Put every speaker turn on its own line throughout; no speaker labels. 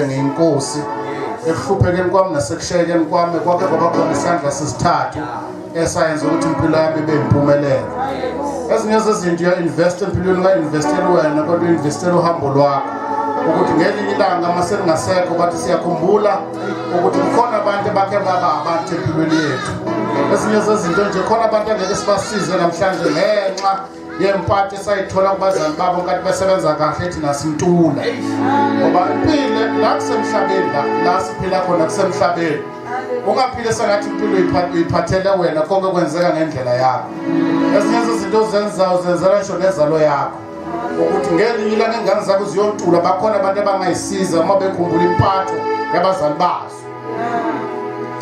Ngiyinkosi ekuhluphekeni kwami nasekushayekeni kwami kwake kwaba khona isandla sesithathu esayenza ukuthi impilo yami ibe impumelelo. Ezinye zezinto uya-invest empilweni unga-investeli wena kodwa u-investele uhambo lwakho ukuthi ngelinye ilanga uma selingasekho bathi siyakhumbula ukuthi kukhona abantu abakhe baba abantu empilweni yethu. Ezinye zezinto nje khona abantu angeke sibasize namhlanje ngenxa yempatho esayithola kubazali babo nkathi besebenza kahle thina sintula ngoba impilo la kusemhlabeni la la siphila khona kusemhlabeni ungaphile sengathi impilo uyiphathele wena konke kwenzeka ngendlela yakho ezinye zezinto ozenzayo uzenzela ngisho nezalo yakho ukuthi ngelinye ilanga ingane zakho ziyontula bakhona abantu abangayisiza uma bekhumbula impatho yabazali bazo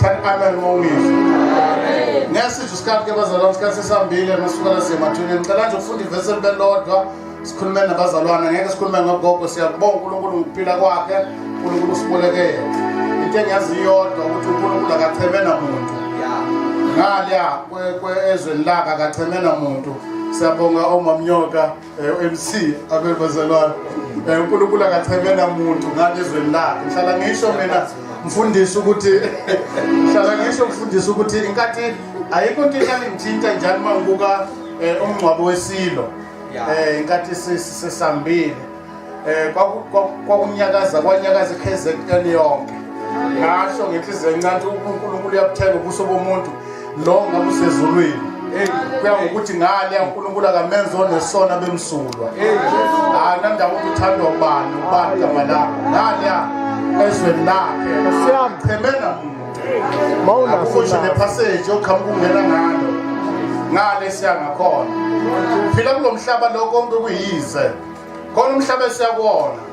Thani amen mawungizwa. Ngiyasizwa isikhathi ke bazalwane isikhathi sesihambile masuka la siye emathuneni. Ngicela nje ukufunda ivesi elibelodwa sikhulume nabazalwane ngeke sikhulume ngogogo siyakubonga uNkulunkulu ngokuphila kwakhe uNkulunkulu usiboleke yena. Into engiyazi iyodwa ukuthi uNkulunkulu akacheme namuntu. Ngaliya ezweni lakhe akacheme namuntu. Siyabonga omamnyoka MC abe bazalwane uNkulunkulu akachemela muntu ngale ezweni lakhe ngihlala ngisho mina mfundisi ukuthi ngihlala ngisho mfundisi ukuthi inkathi ayikho into ihlale ngithinta njalo uma ngibuka umngcwabo wesilo inkathi sesambile kwakunyakaza kwanyakaza iKZN yonke ngasho ngenhliziyo encane uNkulunkulu uyabuthenga ubuso bomuntu lo ngabe usezulwini kuya ngokuthi ngale uNkulunkulu akamenzi onesona bemsulwa hayi nandaba ukuthi uthandwa ubani ubani igama lakho ngale ezweni lakhe chemena muntu akusho nephaseji oqhamuka ungena ngalo ngale siya ngakhona phila kulo mhlaba lo konke kuyize khona umhlaba esiyakuwona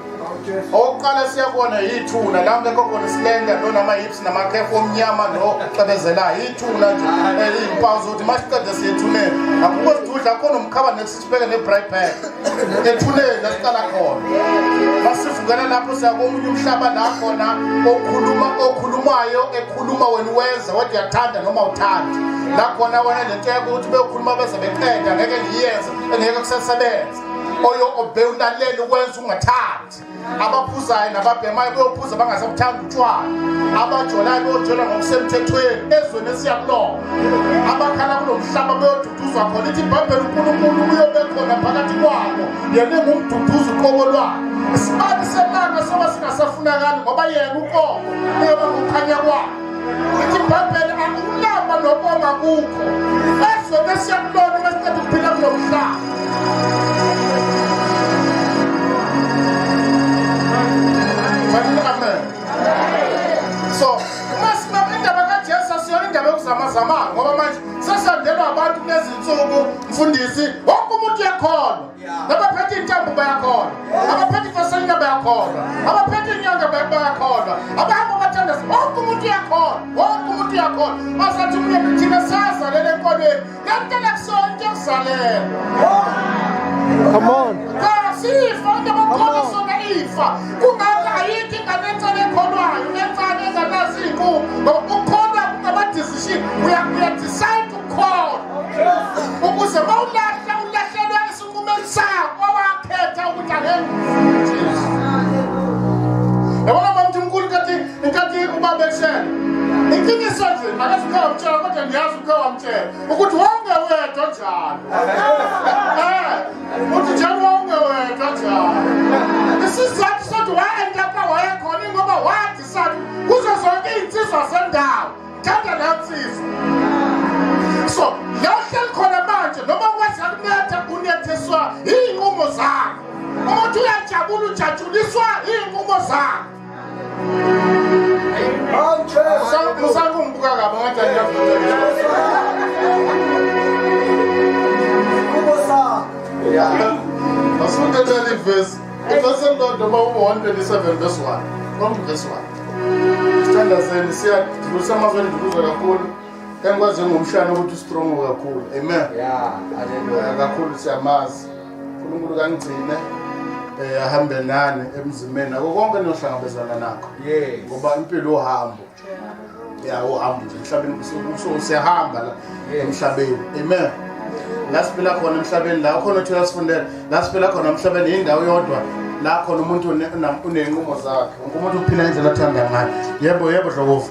owokuqala siyakuwona yithuna la ngekho khona isilenda nonama-hips namakhefu omnyama nocebezelayo yithuna nje eliyimpawu zokuthi uma siqede siye ethuneni akukho sidudla khona umkhaba nekusisibeke ne-bright bag ethuneni la siqala khona masivukela lapho siya komunye umhlaba la khona okhuluma okhulumayo ekhuluma wena uwenza kodwa uyathanda noma uthandi la khona wena lento yakho ukuthi beyokhuluma beze beqeda ngeke ngiyenze engeke kusasebenza oyo obey ulalele ukwenza ungathandi abaphuzayo nababhemayo beyophuza bangasabuthandi utshwala abajolayo beyojola ngokusemthethweni ezweni esiya kulona abakhala kulo mhlaba beyoduduzwa khona ithi ibhayibheli unkulunkulu uyobe khona phakathi kwabo yena engumduduzi uqobo lwakhe isibani selanga soba singasafunakali ngoba yena uqobo uyoba ngukhanya kwakhe ithi ibhayibheli akulamba nokoma kukho ezweni esiya kulona uma siqeda ukuphila kulo mhlaba Amen. So, uma sinoma indaba kaJesu asiyona indaba yokuzamazamana ngoba manje sesandelwa abantu kulezi nsuku mfundisi wonke umuntu uyakholwa. Abaphethe intambo bayakholwa. Abaphethe ivaselina bayakholwa. Abaphethe inyanga bayakholwa. Abahamba bathandaza wonke umuntu uyakholwa. Wonke umuntu uyakholwa. Basathi umuntu thina sazalela enkolweni. Lentela kusonke kuzalelwa.
Come on.
Sifa into abakholwa sona ifa. Kungakho ayikho ingane encane ekholwayo, encane enganazi iy'nqumo. Ngoba ukukholwa kungama-decision. Uya decide ukukholwa. Ukuze uma ulahla ulahlelwa esinqumeni sakho owakhetha ukuthi angeke ngifundise. Yabona mama mkhulu kathi inkathi ubaba ekushela. Iqiniso nje akasuke wamtshela kodwa ngiyazi uke wamtshela ukuthi wawungewedwa njalo. Eh, uthi njalo wawungewedwa njalo. Isizathu sokuthi waye-end-up wayekhona ingoba wadecide kuzo zonke iy'nsizwa zendawo thanda leyo nsizwa. So la uhleli khona manje noma ukwazi akunetha unethiswa iy'nqumo zakho. Umuntu uyajabula ujatshuliswa iy'nqumo zakho. Usakumbuka kabi ngathi Asifundele ivesi. Ivesi elilodwa uma uba 127 verse 1. Konke verse 1. Sithandazeni siyadlusa amazwi enduduzo kakhulu. Engikwazi ngomshana ukuthi ustrong kakhulu. Amen.
Yeah, hallelujah.
Kakhulu siyamazi. uNkulunkulu kangigcine ahambe nani emzimeni nako konke eniyohlangabezana nakho ngoba impilo uhambo ya uhambo nje emhlabeni usehamba la emhlabeni amen la siphila khona emhlabeni la khona othi uyasifundela la siphila khona emhlabeni yindawo yodwa La khona umuntu uney'nqumo zakhe, wonke umuntu uphila indlela athanda ngayo. Yebo, yebo, Dlokovu.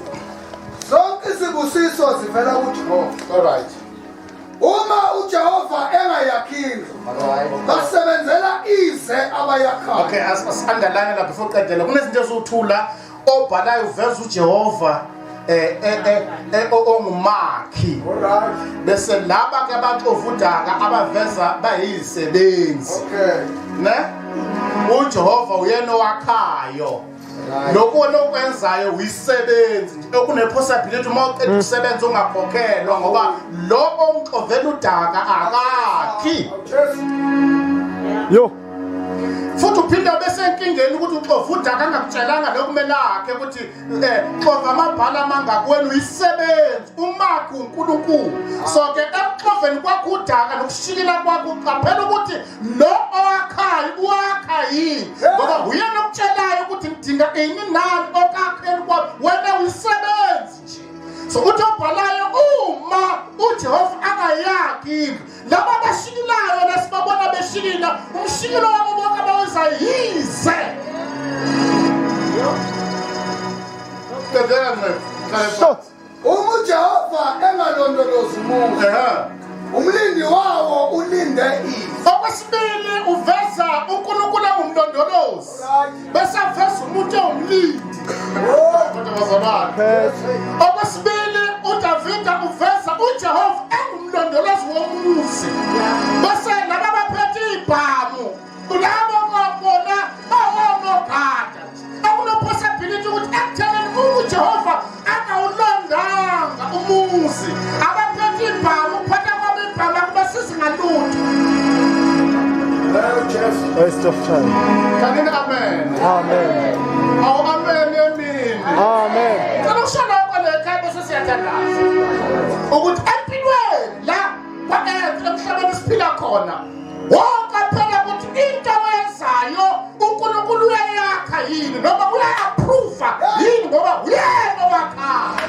Zonke izibusiso zivela kuJehova.
All right.
Uma uJehova engayakhi indlu, basebenzela ize abayakhayo.
Okay, as-underline la before uqedela. Kunezinto eziwuthula obhalayo uveza uJehova eh eh eh, eh ongumakhi.
Alright.
Bese laba ke abaxova udaka abaveza bayizisebenzi.
Okay.
Ne? uJehova uyena owakhayo. Lokhu wena okwenzayo uyisebenzi nje okunepossibility uma uqeda ukusebenza ungakhokhelwa ngoba lo omxovela udaka akakhi.
Yo.
Futhi uphinde ube senkingeni ukuthi uxova udaka angakutshelanga lokumele akhe ukuthi eh xova amabhala amangaki wena uyisebenzi umakhi uNkulunkulu. So ke ekuxoveni kwakho udaka nokushikila kwakho uqaphela ukuthi lo owakhayo uwakha yini ngoba uyena okutshelayo ukuthi ngidinga ini nani okakheni kwami wena uyisebenzi nje so uthi obhalayo uma ujehova angayakhi indlu laba abashikilayo lesibabona beshikila umshikilo wabo bonke abawenza yize. Qedela nceku.
Uma uJehova engalondolozi umuzi, umlindi wawo ulinde ize.
Okwesibili uveza uNkulunkulu engumlondolozi bese aveza umuntu ewumlindi. Kodwa bazalwane, okwesibili uDavida uveza uJehova engumlondolozi womuzi bese laba baphethe ibhamu kulabo bona bawonogada akunopossibility ukuthi ekuthenini uJehova angawulondanga umuzi abaphethe ibhamu ukuphatha kwabo ibhamu akubasizi ngalutho.
Waste of time.
Kanini amen.
Amen.
Awu amen emini.
Amen.
Cela usho lokho le ekhaya bese siyathandaza. Ukuthi empilweni la kwa-earth emhlabeni siphila khona wonke phela ukuthi into oyenzayo uNkulunkulu uyayakha yini noma uyayi-approva yini ngoba uyena owakhayo.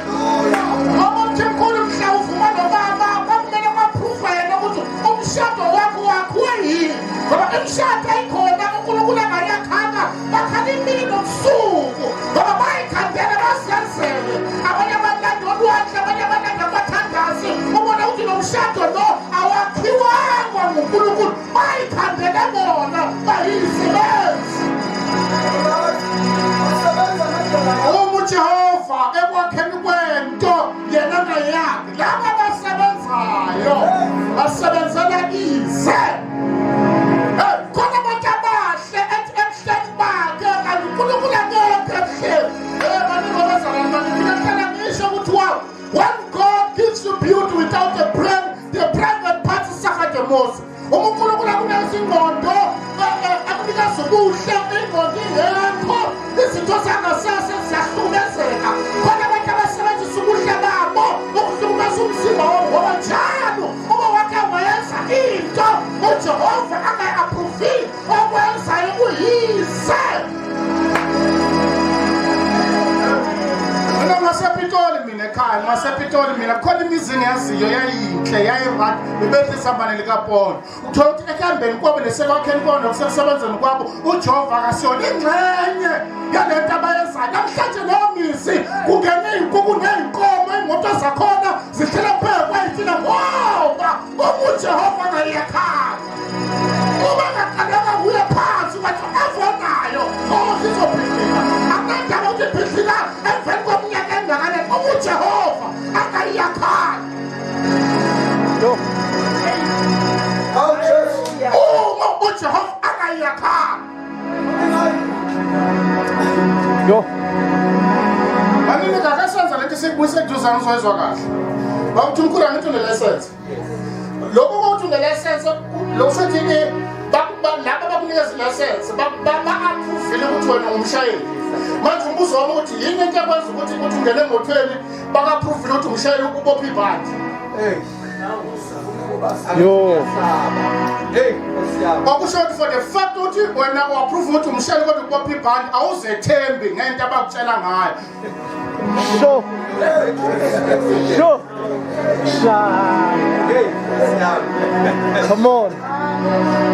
Ngoba umthimkhulu mhla uvuma nobaba kwakumele kwa-approva yena ukuthi umshado wakho wakhiwe yini ngoba imishado ayikhona uNkulunkulu angayakhanga bakhala imini nobusuku ngoba bayikhandela bazenzele abanye abalanda olwandle abanye abalanda abathandazi ubona ukuthi lo mshado lo awakhiwangwa nguNkulunkulu bayikhandele bona bayizisebenzi. Uma uJehova ekwakheni kwento yena ngayakhe laba abasebenzayo basebenzela ize. Khona abantu abahle ethi ebuhleni bakhe kanti uNkulunkulu akekho ebuhleni. Baningi abazalwane bakithi ngihlala ngisho ukuthi wow, when God gives you beauty without a brain, the private parts suffer the most. Uma uNkulunkulu akunikeza ingqondo, akunikeza ubuhle, ingqondo ingekho, izinto zangasese ziyahlukumezeka. Khona abantu abasebenzisa ubuhle babo ukuhlukumeza umzimba wabo ngoba njalo uma wake wayenza into uJehova angayi-approve okwenzayo kuyize. Mina ngasePitoli mina ekhaya ngasePitoli mina khona imizi engiyaziyo yayinhle yayirat bebehla isambane likaPolo uthola ukuthi ekuhambeni kwabo nesekwakheni kwabo nokusekusebenzeni kwabo uJehova akasiyona ingxenye yalento abayenzayo namhlanje leyo mizi kungene iy'nkukhu ney'nkomo iy'moto zakhona zihlela phezu kwayithina ngoba uma uJehova angayiyakhaya uma ngaqaleka kuye phansi wathi evonayo oh sizobhidlika akunandaba ukuthi ibhidlika emveni kweminyaka engakanani uma ujehova angayiyakhaya uma ujehova angayiyakhaya
Yo.
Anini kahle senza lento siyibuyise eduzane uzoyizwa kahle. Bakuthi umkhulu angithi une-license. Lokhu kokuthi une-license lokhu sethi laba abakunikeza i-license ba-approve-ile ukuthi wena ungumshayeli. Manje umbuzo wami ukuthi yini into ekwenza ukuthi uthi ungene emotweni baka-approve-ile ukuthi umshayeli ubophe ibhandi.
Yo.
Okusho ukuthi for the fact ukuthi wena u-approve ukuthi umshayeli kodwa ubophe ibhandi awuzethembi ngento abakutshela ngayo.
Sure. Sure. Come on.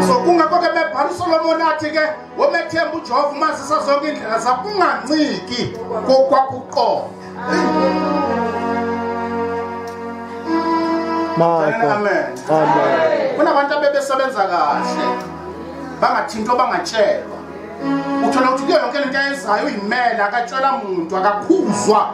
So kungakho-ke bebhala uSolomoni athi ke womethemba uJehova umazisa zonke indlela zakho unganciki kokwakuqonda.
Amen. Amen.
Kunabantu abebesebenza kahle bangathintwa bangatshelwa. Uthola ukuthi kuyo yonke lento ayenzayo uyimele akatshela muntu akakhuzwa.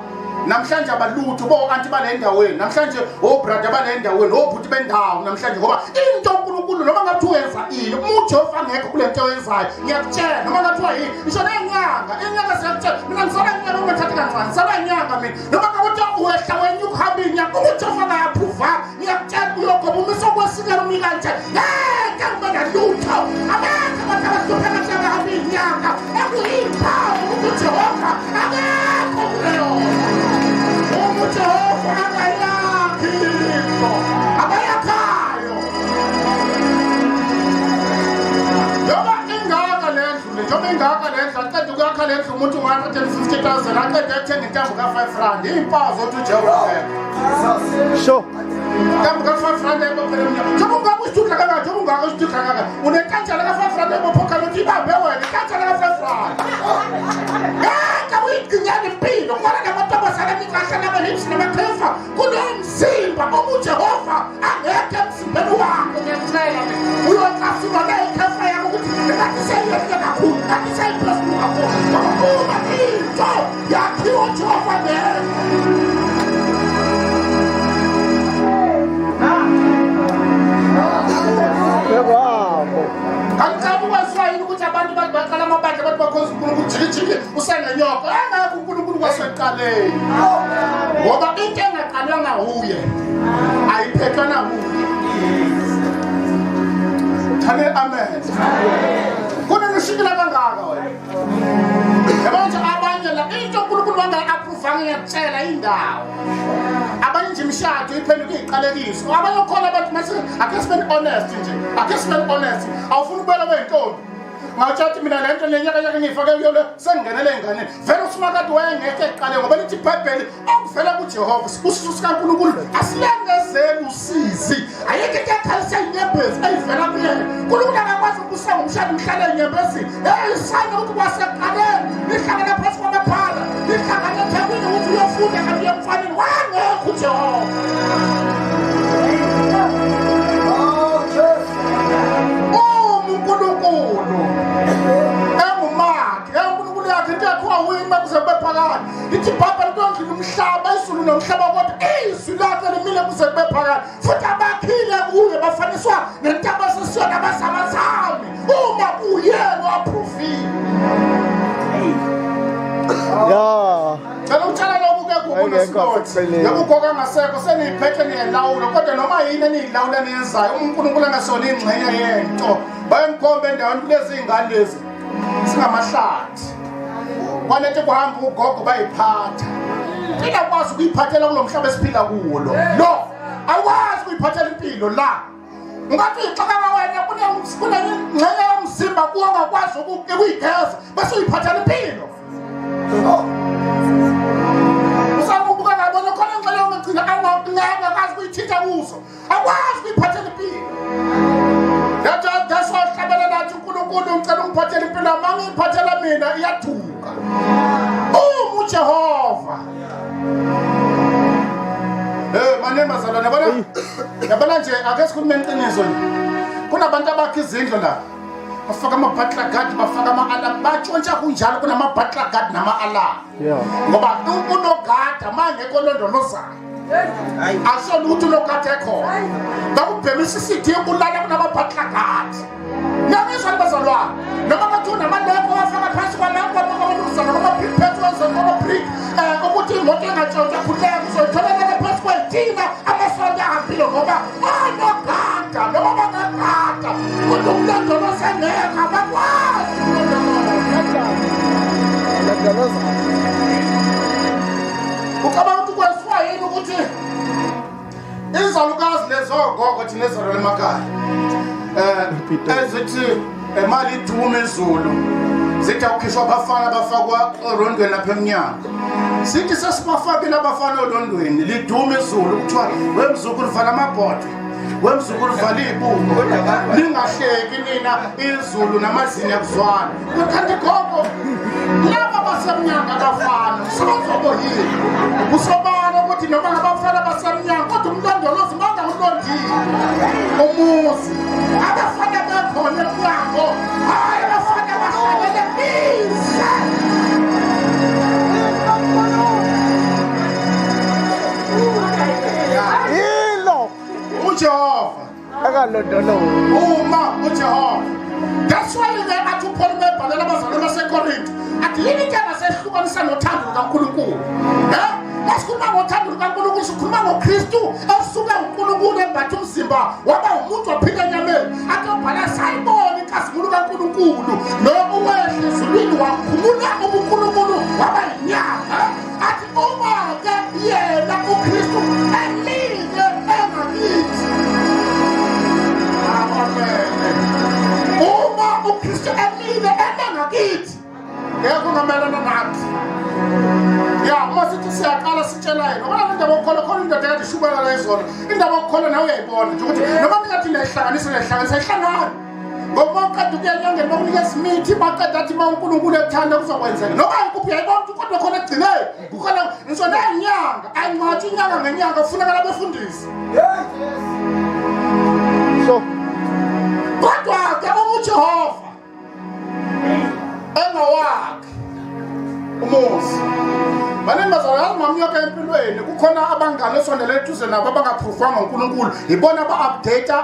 Namhlanje abalutho bo anti bale ndaweni namhlanje obrother bale ndaweni obhuti bendawo namhlanje ngoba into uNkulunkulu noma ngathi uyenza ini uma uJehova ngekho kule nto oyenzayo ngiyakutshela noma ngathiwa yini ngisho nenyanga inyanga siyakutshela mina ngisala inyanga ungathathi kancane ngisala inyanga mina noma ngakuthi wehla wenyuka uhamba inyanga uma uJehova ngayaphuva ngiyakutshela uyogoba umise okwesikela umi kanje ngeke kube nalutho abekho abantu abahlupheka njengahamba inyanga ekuyimpawu ukuthi uJehova akekho kuleyo uma uJehova angayakhi into abayakhayo njengoba ingaka le ndlu le njengoba ingaka le ndlu aqeda ukuyakha le ndlu umuntu ngo-150 000 aqede ethenga intambo ka-5 rand iy'mpawu zokuthi ujehova akekho
Sure.
Intambo ka-5 rand ebophele emnyango njengoba ungaka usithudla kangaka njengoba ungaka usithudla kangaka unentanjana ka-5 rand ebopha ukuthi ibambe wena intanjana ka-5 rand ngeke uyigcinyane impilo kufana namantombazane emiqasha nama-hips namakhefa kulowo mzimba uma ujehova angekho emzimbeni wakho ngiyakutshela mina uyocasula nayikhefa yakho ukuthi ngathi seyehle kakhulu ngathi seyiphezulu kakhulu ngoba uma into yakhiwa ujehova ngekho.
Bekwabo.
Angicaba ukwaziwa yini ukuthi abantu bathi baqala amabandla bathi bakhonza uNkulunkulu jikijiki usengenyoka engekho uNkulunkulu kwasekuqaleni ngoba into engaqalwanga wuye ayiphethwa nakuye. Thane amen. Kunelushikila kangaka wena. Yabona nje abanye la into uNkulunkulu wangayi-approve ngiyakutshela indawo. Abanye nje imishado iphenduka iziqalekiso. Abanye khona abantu mase ake sibe honest nje. Ake sibe honest. Awufuni ukubuyela kweyintombi. Ngawutshathi mina le nto lenyaka nyaka ngiyifake kuyo le sengingenele enganeni. Vele uSimakade wayengekho ekuqaleni ngoba lithi iBhayibheli okuvela kuJehova isibusiso sikaNkulunkulu asilengezeli usizi. Ayikho into ekhalisa inyembezi eyivela kuyena. uNkulunkulu akakwazi ukubusa ngomshado uhlale enyembezini. Hey isayina ukuthi kwasekuqaleni nihlangana phansi kwamaphala nihlangane eThekwini ukuthi uyofunda kanti uye emfaneni wangekho uJehova. Uma uNkulunkulu engumakhi, uNkulunkulu yakhe into yakhiwa wuye uma kuze kube phakade. Lithi iBhayibheli kuyondlula umhlaba, izulu nomhlaba kodwa izwi lakhe limile kuze kube phakade. Futhi abakhile kuye bafaniswa nentaba esesiyona abazamazami uma kuyena oaphruvile.
Ya.
Cela ukutshela lokhu ke kubo noSilothi. Yebo ugogo angasekho seniyiphethe niyelawula kodwa noma yini eniyilawula niyenzayo uma uNkulunkulu engasona ingxenye yento bayemkhomba endaweni kulezi zingane lezi singamahlathi. Kwalethe kuhamba ugogo bayiphatha. Ingakwazi ukuyiphathela kulo mhlaba esiphila kuwo lo. Lo awazi ukuyiphathela impilo la. Ungathi uyixakaka wena kunengxenye yomzimba kuwo ongakwazi ukuyigeza bese uyiphathela impilo. Usakubuka ngabona khona ingxenye yomgcina angakwazi ukuyithinta kuzo. Akwazi ukuyiphathela impilo. That's why hlabela nathi uNkulunkulu ngicela ungiphathele impilo yami mangiyiphathela mina iyathuka. Uma uJehova. Eh mane bazalwane yabona yabona nje ake sikhulume iqiniso nje. Kunabantu abakha izindlu la. Bafaka ama-butler guard, bafaka ama-alarm, batshontsha kunjalo kunama-butler guard nama-alarm.
Yeah.
Ngoba unogada mangekho londolozayo. Asho ukuthi unogada ekhona. Bakubhemisa isithi ulala kunama-butler guard. Niyangizwa bazalwane? Noma bathi unamaleko wafaka phansi kwamaluzana kwama-brick phansi kwama-brick um ukuthi imoto engatshontshwa khululeka uzoyithola lele phansi kwey'tina amasonto ahambile ngoba onogada noma bangagada kodwa umlondolozo engekho abakwazi ukulondoloza.
Londoloza.
Ucabanga ukuthi kwenziwa yini ukuthi izalukazi lezogogo thina ezalwa emakhaya ezithi imali iduma izulu zithi akukhishwa abafana bafakwa olondweni lapha emnyango sithi sesibafakile abafana olondweni liduma izulu kuthiwa wemzukulu vala amabhodwe Wemzukulu vala iy'buko. Ningahleki nina izulu namazinyo akuzwana. Kanti gogo laba basemnyango abafana umsebenzi yini? Kusobala ukuthi noma ngabafana basemnyango kodwa umlondolozi mangawulondile umuzi. Abafana bekhona emnyango, hhayi abafana bahlalele ize.
Yilo
UJehova
akalondolozi.
Uma uJehova. That's why ke athi uPaul ebhalela abazalwane baseKorinte athi yini into engasehlukanisa nothando lukaNkulunkulu. Eh? Masikhuluma ngothando lukaNkulunkulu sikhuluma ngoKristu osuke uNkulunkulu embatha umzimba waba umuntu waphila enyameni. Athi obhala sayibona inkazimulo kaNkulunkulu lo uwehle ezulwini wakhumula ubuNkulunkulu waba yinyama. Athi uma-ke yena uKristu emile engakithi. Amen. Uma uKristu emile eme ngakithi ngeke ungamelana nathi. Ya, uma sithi siyaqala sitshela yena. Ngoba le ndaba yokukholwa khona indoda ekade ishubela la izolo. Indaba yokukholwa nawe uyayibona nje ukuthi noma ningathi niyayihlanganisa niyayihlanganisa ayihlangani. Ngoba uqeda ukuya enyangeni bakunikeza imithi baqeda athi uma uNkulunkulu ekuthanda kuzokwenzeka. Noma ikuphi uyayibona ukuthi kodwa khona ekugcineni kukhona ngisho nenyanga ayingcwatshwa inyanga ngenyanga kufunakala abefundisi.
So
Kodwa-ke uma uJehova engawakhe umuzi baningi bazalwane yazi mama yoke empilweni kukhona abangani osondele eduze nabo abangaphruفwanga uNkulunkulu yibona aba-update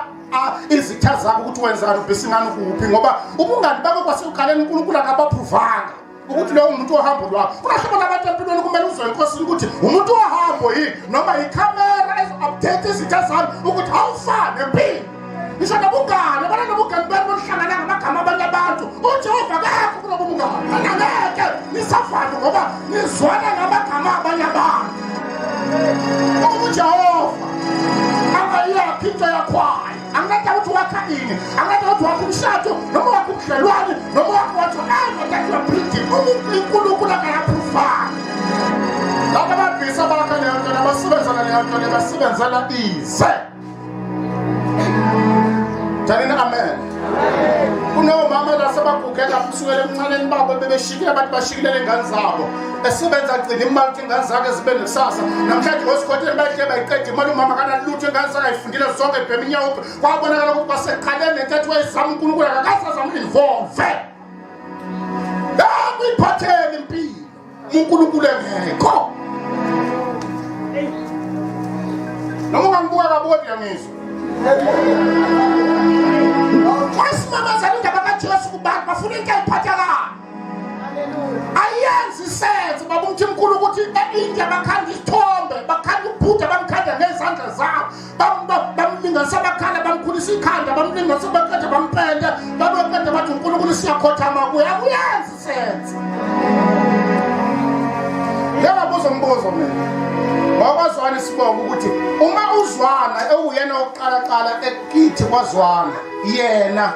izitha zakho ukuthi wenzani ubhisingani kuphi ngoba ubungani bakho kwasekuqaleni uNkulunkulu akabaphruVanga ukuthi lowo umuntu wohambo lwakho kunahlobo labantu empilweni kumele uzwe enkosini ukuthi umuntu wohambo yini noma yikhamera ezo-update izitha zami ukuthi awufane empilo ngisho nobungane bona nobungane benu boluhlangana ngamagama abanye abantu ujehova akekho kulobo bungane angeke nisavane ngoba nizwana ngamagama abanye abantu ujehova angayakhi into yakhwayo anginandaba ukuthi wakha ini anginandaba ukuthi wakha umshado noma wakha ubudlelwane noma wakha whatsoever that you are building uma unkulunkulu angayaphrovanga laba ababhisa bakha leyo nto nabasebenzela leyo nto le basebenzela ize Thanini amen. Kunomama la sebaguge lapho kusukela emncaneni babo bebeshikile abantu bashikilele ingane zabo. Esebenza agcina imali ukuthi ingane zakhe zibe nekusasa. Namhlanje ngosikhoteni bayihle bayiqeda imali umama kanalutho ingane zakhe ayifundile zonke ibhema inyawo. Kwabonakala ukuthi baseqaleni ngenkathi wayezama uNkulunkulu akakaze azama involve. Akuyiphatheli impilo. uNkulunkulu engekho. Noma ungangibuka kabi kodwa ngizwa. Wasimemezela indaba kaJesu kubantu bafuna into ayiphathekayo. Ayenzi sense baba uMthimkhulu ukuthi e-India bakhanda isithombe, bakhanda uBuddha bamkhanda ngezandla zabo. Bamlinganisa amakhala, bamkhulisa ikhanda, bamlinganisa baqeda bampende, babeqeda bathi uNkulunkulu siyakhothama kuye. Akuyenzi sense. Ngiyababuza umbuzo mina. Ngokwazwana isibongo ukuthi uma uzwana ewuyena wokuqala qala ekithi kwazwana yena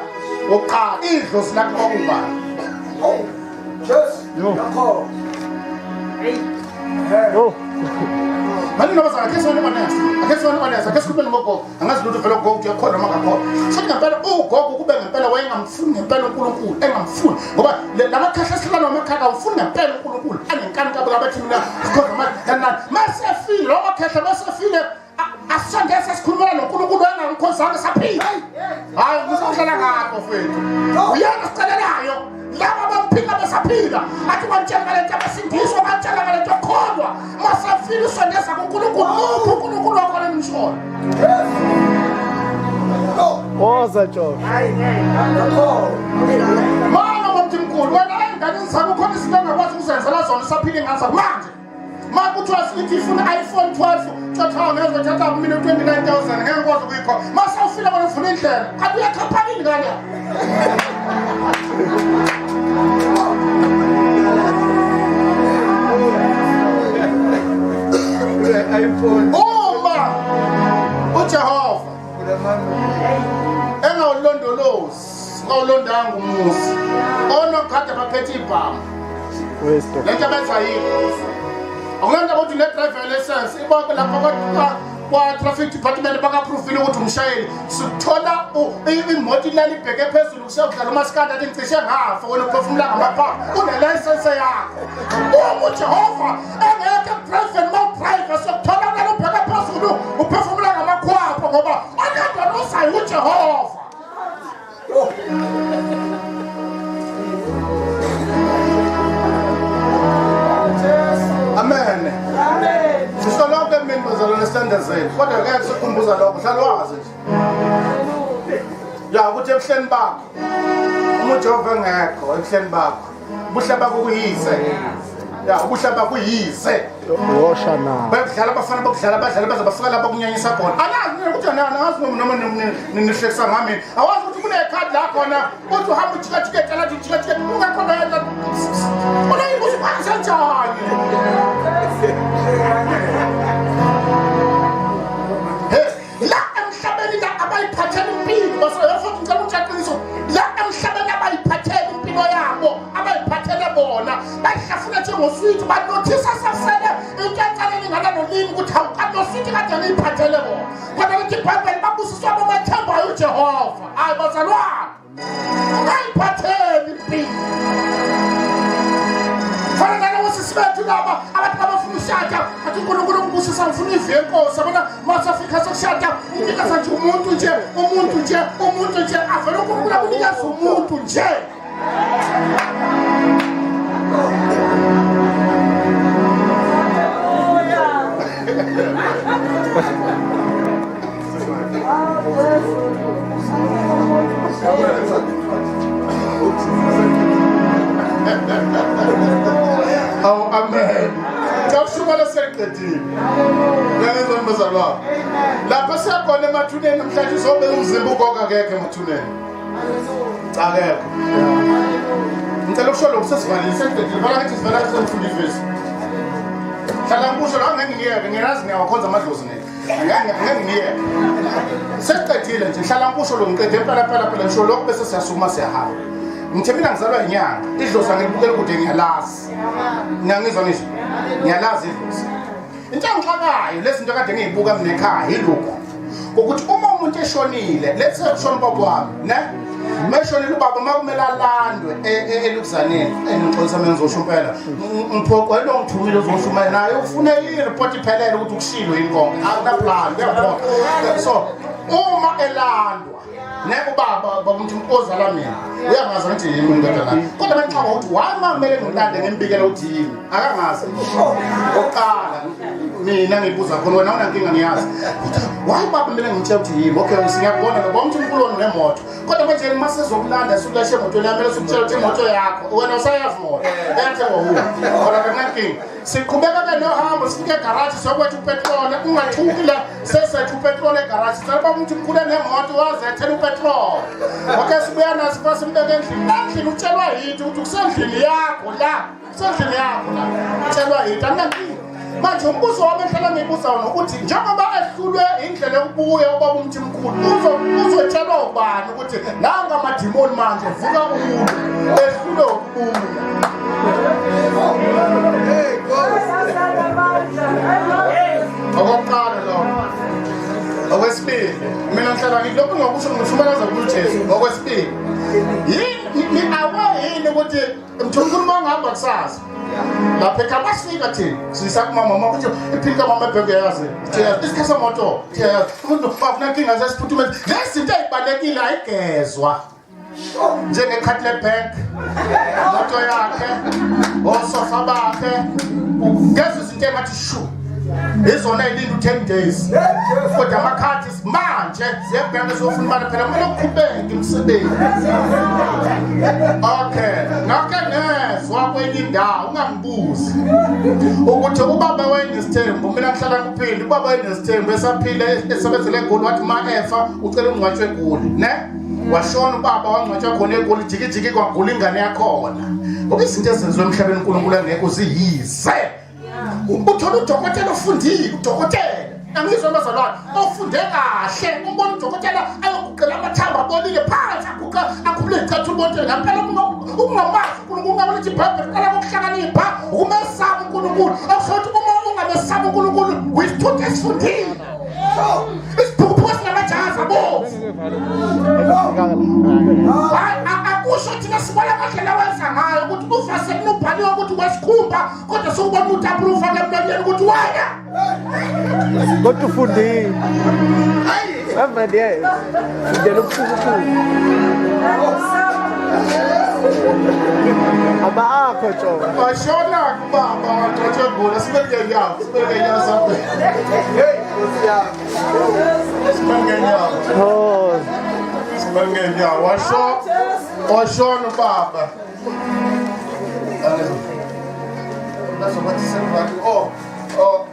wokuqala idlozi lakhe kwakubani?
Oh, Jesu.
Yo. Yo.
Manje nabazala ake siwane honest. Ake siwane honest. Ake sikhulume ngogogo. Angazi lutho vele ugogo uyakholwa noma akakholwa. Futhi ngempela ugogo kube ngempela wayengamfuni ngempela uNkulunkulu, engamfuni ngoba lamakhehla esihlala namakhaya awufuni ngempela uNkulunkulu. Anenkani kabi abathi mina sikhona manje kanani. Masefile lo makhehla masefile asondele sesikhulumela noNkulunkulu engamkhonzanga saphila. Hayi ngizohlala ngakho mfethu. Uyena sicelelayo. Laba bamphika besaphila. Athi bamtshela ngale nto abasindiswa bamtshela ngale nto kholwa. Masefile usondeza kuNkulunkulu. Muphi uNkulunkulu wakho nimsholo.
Woza Josh.
Mana mamthimkhulu wena enganeni zakho khona izinto ongakwazi ukuzenzela zona usaphila ingane zakho manje. Ma kuthiwa sithi ifuna iPhone 12 thatha ngeke thatha kumina 29000 ngeke ngikwazi ukuyikhokha. Mase ufile wena ufuna indlela. Kanti uyakhaphana ingane. Uma uJehova engawulondolozi engawulondanga umuzi onogada baphethe ibhamu
Wisdom.
le nto abenza yini akulento ukuthi ne-driver license ibonke lapha kodwa kwa traffic department bakaprofile ukuthi umshayeli sikuthola imoto ilala ibheke phezulu kuseyodlala umasikandi athi ngicishe ngafa wena uphefumula ngamaphaphu unelayisense yakho uma ujehova engekho ekudriveni uma udrive sokuthola ulala ubheke phezulu uphefumula ngamakhwapho ngoba oyedwa uzayo ujehova. Amen. Amen. Sisho lonke emini bazalwane sithandazeni. Kodwa ngeke sikhumbuza lokho, hlala wazi nje. Ya ukuthi ebuhleni bakho uma uJehova engekho ebuhleni bakho ubuhle bakho kuyize. Ya ubuhle bakho kuyize.
Wosha na.
Bayakudlala abafana bokudlala abadlali baze bafika lapha kunyanyisa khona. Anazi mina ukuthi anazi noma nihlekisa ngami. Awazi ukuthi kunekhadi la khona uthi uhamba ujika jika etala jika jika ungakhona yena. Unayibuza ukwenza njani? La emhlabeni la abayiphathela impilo basoyofuna ngicela ukutshela la emhlabeni abayiphathela impilo yabo abayiphathele bona bayihlafuna njengoswiti banothisa sasele into ecaleni ingana nolimi ukuthi hawu kanti loswiti kade ngiyiphathele bona kodwa lithi ibhayibheli babusiswa bomathembayo ujehova. Hayi bazalwane, ungayiphatheli impilo fana nalowo sisi bethu laba abantu abafuna ushada athi unkulunkulu ungibusisa ngifuna ivi yenkosi yabona masafika sokushada unikeza nje umuntu nje umuntu nje umuntu nje avele unkulunkulu akunikeza umuntu nje. Awu amen. Ngiyashumela seqedile. Ngiyangizwa bazalwane. Lapha siyakhona emathuneni namhlanje uzobeka umzimba ugogo akekho emathuneni. Cha akekho. Ngicela ukusho lokhu sesivalile sesiqedile. Vala ngithi sivala sesifunda ivesi. Hlala ngikusho la ngeke ngiyeke ngiyazi ngiyawakhonza amadlozi nina. Ngeke ngiyeke. Sesiqedile nje hlala ngikusho lo ngiqede impela phela phela ngisho lokhu bese siyasukuma siyahamba. Ngithe mina ngizalwa inyanga. Idlozi angilibukeli kude ngiyalazi. Ngiyangizwa ngisho. Ngiyalazi idlozi. Into engixakayo lezi zinto kade ngiyibuka mina ekhaya yilokhu ukuthi uma umuntu eshonile, let's say kushona ubaba wami, ne? Meshonile ubaba uma kumele alandwe elukuzaneni, engixolisa mina ngizosho impela. Ngiphoqwe lo ngithumile uzoshumayela naye ufune i-report iphelele ukuthi ukushilo yini konke. Akuna plan, kuyaphoqa. So uma elandwa ne ubaba bakuthi ozala mina uyangazi ngithi yimi indodana yakhe. Kodwa bengixaka ukuthi why uma kumele ngilande ngimbikele ukuthi yimi akangazi. Oqala mina ngibuza khona wena unankinga ngiyazi. Ukuthi why baba kumele ngimtshele ukuthi yimi? Okay, singiyakubona ngoba umthi umkhulu wona unemoto. Kodwa manje uma sezokulanda sulashe emotweni yami kumele sukutshela ukuthi imoto yakho wena usayazi moto eyathengwa wuwe. Khona akunankinga. Siqhubeka ke nohambo sifike egaraji siyokwetha upetroli ungathuki la sesetha upetroli egaraji sicela uba umuntu mkhulu enemoto wazethela upetroli. Okay sibuya naso sifika simbeke endlini. Endlini utshelwa yithi ukuthi kusendlini yakho la kusendlini yakho la utshelwa yithi akunankinga. Manje umbuzo wami engihlala ngibuza wona ukuthi njengoba ehlulwe indlela yokubuya ubaba umthimkhulu uzotshelwa ubani ukuthi nanga amadimoni manje vuka umuntu ehlulwe ukubuya. Okokuqala lokho. Okwesibili, mina ngihlala ngithi lokhu ngokusho ngishumela kuJesu. Okwesibili, yini ni aware yini ukuthi Mthumkhulu uma ungihamba kusasa lapha ekhaya masifika thina siyisa kumama mama ukuthi iphini kamama ebhenki uyayazi uthi isikhathi semoto uthi uyayazi umuntu akunankinga sesiphuthume lezi zinto ey'balulekile ayigezwa njengekhadi lebhenki imoto yakhe osofa bakhe ugeza izinto engathi shu izona ey'linda u-10 days kodwa amakhadi manje siyebhenki siyofuna imali phela kumele kuqhubeke umsebenzi. Okay, ngake ngezwa kwenye indawo ungangibuzi ukuthi ubaba wayenesithembu mina ngihlala ngiphinde ubaba wayenesithembu esaphila esebenzele eGoli wathi ma efa ucela ukungcwatshwa eGoli ne washona ubaba wangcwatshwa khona eGoli jikijiki kwagula ingane yakhona ngoba izinto ezenziwe emhlabeni uNkulunkulu engekho ziyize. Uthola udokotela ofundile, udokotela angizwa abazalwane ofunde kahle umbona udokotela ayoguqela amathambo abolile phansi aguqa akhumule izicathulo ubonke ngampela ukungamazi uNkulunkulu ungabe lithi iBhayibheli qala ngokuhlakanipha ukumesaba uNkulunkulu okusho ukuthi uma ungamesaba uNkulunkulu uyisithutha esifundile. Isiphukuphuku esinamajazi abomvu. Akusho thina sibona ngendlela wenza ngayo ukuthi uvaseline ubhaliwe ukuthi wesikhumba kodwa sewubona ukuthi approve emlonyeni ukuthi wena.
Kodwa ufundile. Reverend yes. Fundela ubuphukuphuku. Aba akho Joe.
Washona kubaba wagcotshwe ngula sibeke nyawo sibeke nyawo sambe.
Hey, Nkosi yami.
Sibeke nyawo.
Oh.
Sibeke nyawo washona washona ubaba. Nazobathi sekuvathi oh oh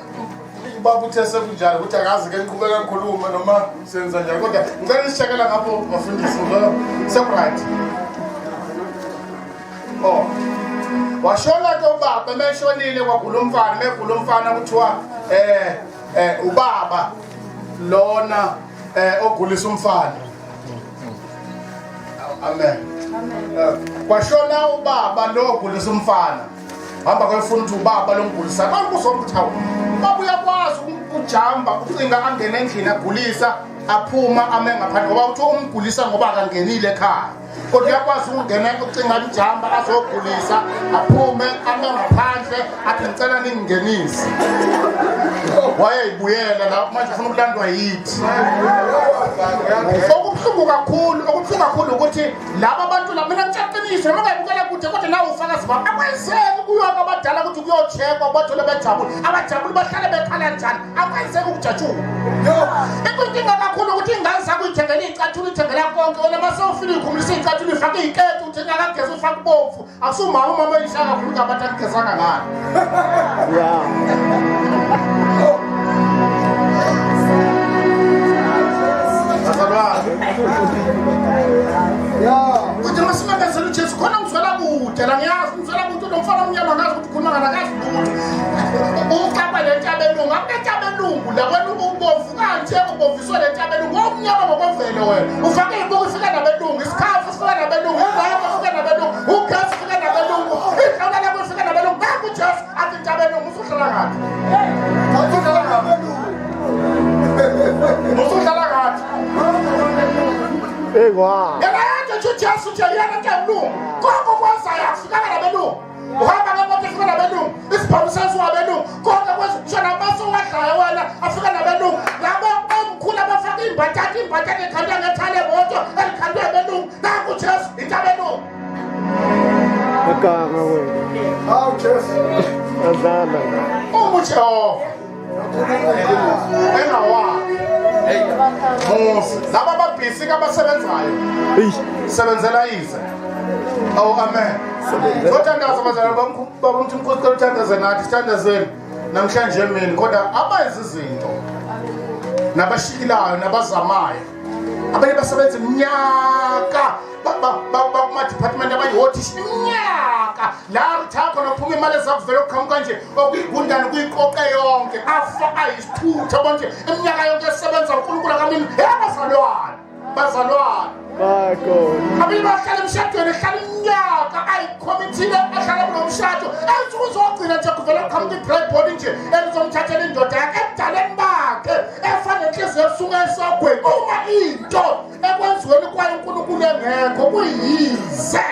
ubaba uthe sekunjalo ukuthi akazi ke ngiqhubeka ngikhulume noma senza njani kodwa ngicela nisishakela ngapho bafundisi ngoba sekuright. Oh. Washona ke ubaba emeshonile kwagula umfana megula umfana kuthiwa eh eh ubaba lona eh ogulisa umfana. Amen. Amen. Eh, kwashona ubaba lo ogulisa umfana. Hamba kuyofuna ukuthi ubaba lo mgulisa. Abantu kuzonke ukuthi hawu. Ubaba uyakwazi ukujamba ucinga angene endlini agulisa aphuma ame ngaphandle ngoba kuthiwa umgulisa ngoba akangenile ekhaya. Kodwa uyakwazi ukungena ucinga lijamba azogulisa aphume ame ngaphandle athi ngicela ningingenise. Wayeyibuyela la manje ufuna ukulandwa yithi. Okubuhlungu kakhulu, okubuhlungu kakhulu ukuthi laba bantu la mina ngitshaqinise noma ungayibukela kude kodwa nawe ufakazi babo akwenzeki kuyona abadala ukuthi kuyocheckwa bathole bejabule abajabule bahlale bekhala njani akwenzeki ukujatshula ikwinkinga kakhulu ukuthi ingane zakho uyithengele iy'cathulo uyithengela konke wena uma sewufile uyikhumulisa iy'cathulo uyifake iy'keti uthi akageza ufake ubomvu akusumama umama oyishaya kakhulu ngabantu akugezanga ngani bazalwane kuthi uma simemezela ujesu khona ngizwela kude la ngiyazi ngizwela kude lo mfana omnyama ngazi ukuthi ukhuluma ngani akazi lutho uxaba le ntabelungu akunentabelungu la wena ubomvu kanje ubomviswe le ntabelungu womnyama ngokwemvelo wena ufake ibuku ifika nabelungu isikhafu sifika nabelungu ingane ifika nabelungu ugesi ufika nabelungu idlala lakho ifika nabelungu nangu ujesu athi ntabelungu usuhlala ngaphi usuhlala ngaphi usuhlala ngaphi
Hey, wow.
Yena yedwa nje uJesu nje yena ntabelungu konke okwenzayo akufikanga nabelungu uhamba ngemoto ifika nabelungu isibhamu senziwa abelungu konke kwenza namaso owadlayo wena afika nabelungu labo omkhulu abafaka imbhatata imbhatata ekhandwe ngethale moto elikhandwe abelungu nangu Jesu into abelungu
Aganga wena.
Hawu Jesu.
Adlala.
Uma uJehova engawakhe muzi laba ababhizi abasebenzayo sebenzela ize oh amen sothandaza bazalwane baba umthi mkhulu cela uthandaze nathi sithandazeni namhlanje emini kodwa abenza izinto nabashikilayo nabazamayo abanye basebenza iminyaka bakuma-department abayihothisha iminyaka la ritha khona kuphuma imali ezakuvela okuqhamuka nje okuyigundane kuyiqoqe yonke afa ayisithutha bonje iminyaka yonke esebenza unkulunkulu akamini yabazalwane bazalwane
My God.
Abanye bahlala emshadweni ehlala iminyaka ayikhomithile ahlala kulo mshado ensuku zogcina nje kuvela kuqhamuka i-blackboard nje elizomthathela indoda yakhe ebudaleni bakhe efana nenhliziyo esuka esogweni uma into ekwenziweni kwayo unkulunkulu engekho kuyize.